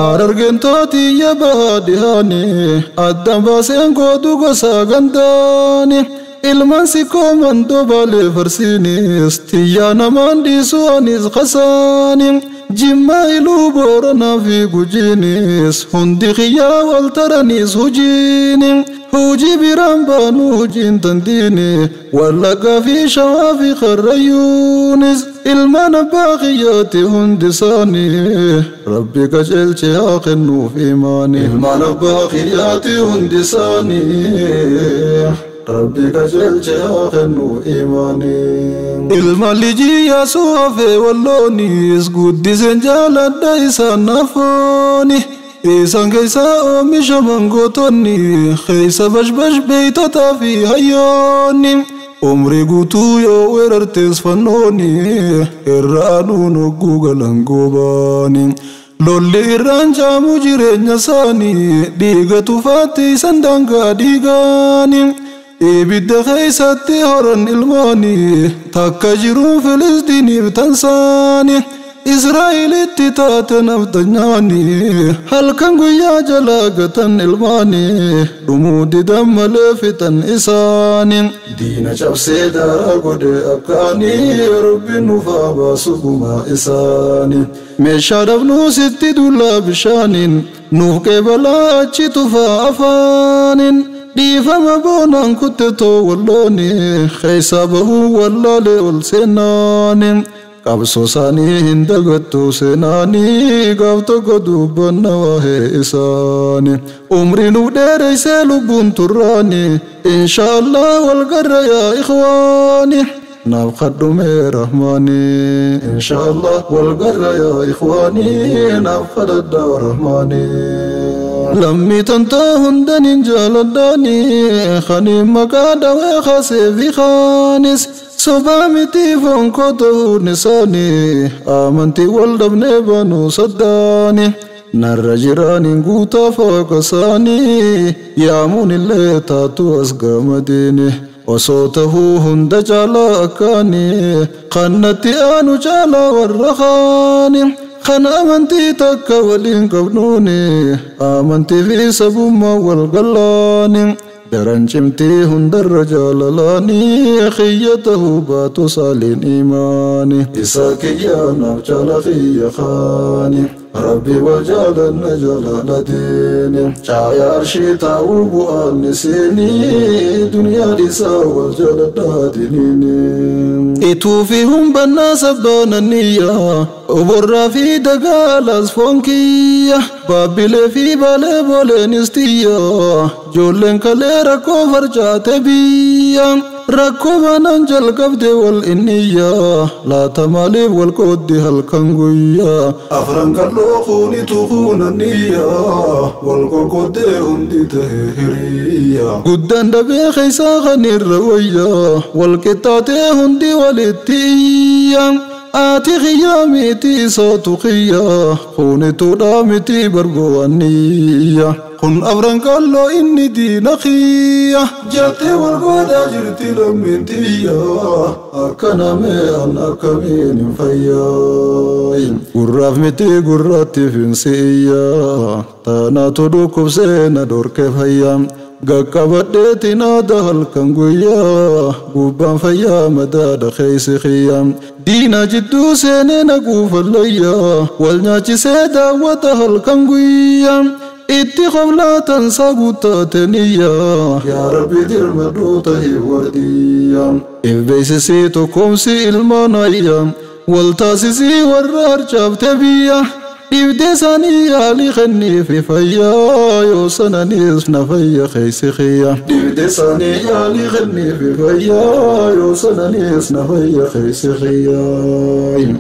Harargeentooti yabaadhihaani addaan baaseen gootu gosa gandaani ilmaan sikkoo mandoo baalee farsiinis xiyyaa namaan dhiisu anis qasaani jimmaa iluu booranaa fi gujiinis hundi xiyyaa wal taraniis hujiini hujii biraan baanu hujiin tandiini wallaggaa fi shawaa fi karrayyuunis ilmaan abbaa xiyyaati hundi isaanii rabbi qajeelche haa kennuuf imaani. Ilmaan abbaa xiyyaati hundi isaanii rabbi qajeelche haa kennuuf imaani. Ilmaan lijii yaasuu hafee walloonis guddiseen jaaladha isaan nafooni. Isaan keessa oomisha mangootonni keessa bashbash beeytotaa fi hayyoonni. Umrii guutuu yoo weerartees fannooni irra aduun hogguu galan goobaani. Lolli irraan jaamu jireenya isaanii dhiiga tufaatti isan daangaa dhiigaani. Ibidda keessatti horan ilmaanii takka jiruun Filistiiniif tansaani. Israa'elitti taate naftanyaani halkan guyyaa jalaa gatan ilmaani dhumuu didan malee fixan isaani. Diina cabsee daaraa godhe akkaanii rabbi nufaa baasu gumaa isaani. Meeshaa dhabnuu sitti dullaa bishaaniin nuuf qeebalaa achi tufaa afaaniin. Dhiifama boonaan kuttetoo wallooni keessaa bahuu wallaalee ol seenaani. Qabsoo isaanii hin dagattu seenaanii gaaf tokko dubbanna waa'ee isaanii. Umrii nuuf dheereessee lubbuun turraani inshaallah wal garra yaa ikhwaani. Naaf kadhumee rahmaani inshaallah wal garra yaa ikhwaani naaf kadhadha rahmaani. Lammii tantoo hundan hin jaaladhaani kaniin maqaa dhawee kaasee fi kaanis. Sobaa miti foon koo ta'uun isaanii amantii wal dhabnee banuu saddaani. Narra jiraaniin guutaa fooqa isaanii yaamuun illee taatu as gamadiini. Osoo tahuu hunda caalaa akkaanii kan natti aanu caalaa warra kaani. Kan amantii takka waliin qabnuuni amantii fi sabummaa wal gallaani. Daran cimtii hundarra jaalalaanii xiyya tahuu baatu saaliin imaani. Isaa kiyyaa naaf caala xiyya kaani. Rabbi wal jaalanna jaalala diini. Caaya arshii taa'uu bu'aan isiini duniyaa dhiisaa wal jaaladhaa diiniini. Ituu fi humbannaa sabbaananiyya oborraa fi dagaalaas foon kiyya baabbilee fi baalee booleenis tiyya ijoolleen kalee rakkoo farcaate biyya. Rakkoo baanaan jalqabde wal inniyya laata maaliif wal qooddi halkan guyyaa. Afran kalloo kuunitu kuunaniyya wal qoqqooddee hundi ta'e hiriyya. Guddaan dhabee keessaa kan irra wayya wal qixxaatee hundi walitti iyya. Ati xiyyaa miti isaatu xiyya kuunituudha miti bargo'aniyya. Kun afran kalloo inni diina xiyya jettee wal godhaa jirti lammiin xiyya akka namee an akkamiin hin fayyaayin. Gurraaf miti gurraatti finsiiyya taanaatu dhukkubsee na dhorke fayya. Gaqqabadheetiin aadaa halkan guyyaa gubbaan fayyaa madaadha keessa xiyya. Diina jidduu seenee na guufallayya wal nyaachisee daawwata halkan guyyaa. Itti qoflaatan saa guuttateniyya yaa rabbi dirmadhuu tahi wardiyya. If beeksisii tokkoomsi ilmaan ayya wal taasisii warra harcaafte biyya. Dhibdee isaanii yaalii kenniif fayyaa yoo sananiis na fayya keessa xiyya. Dhibdee isaanii yaalii kenniif fayyaa yoo sananiis na fayya keessa xiyya.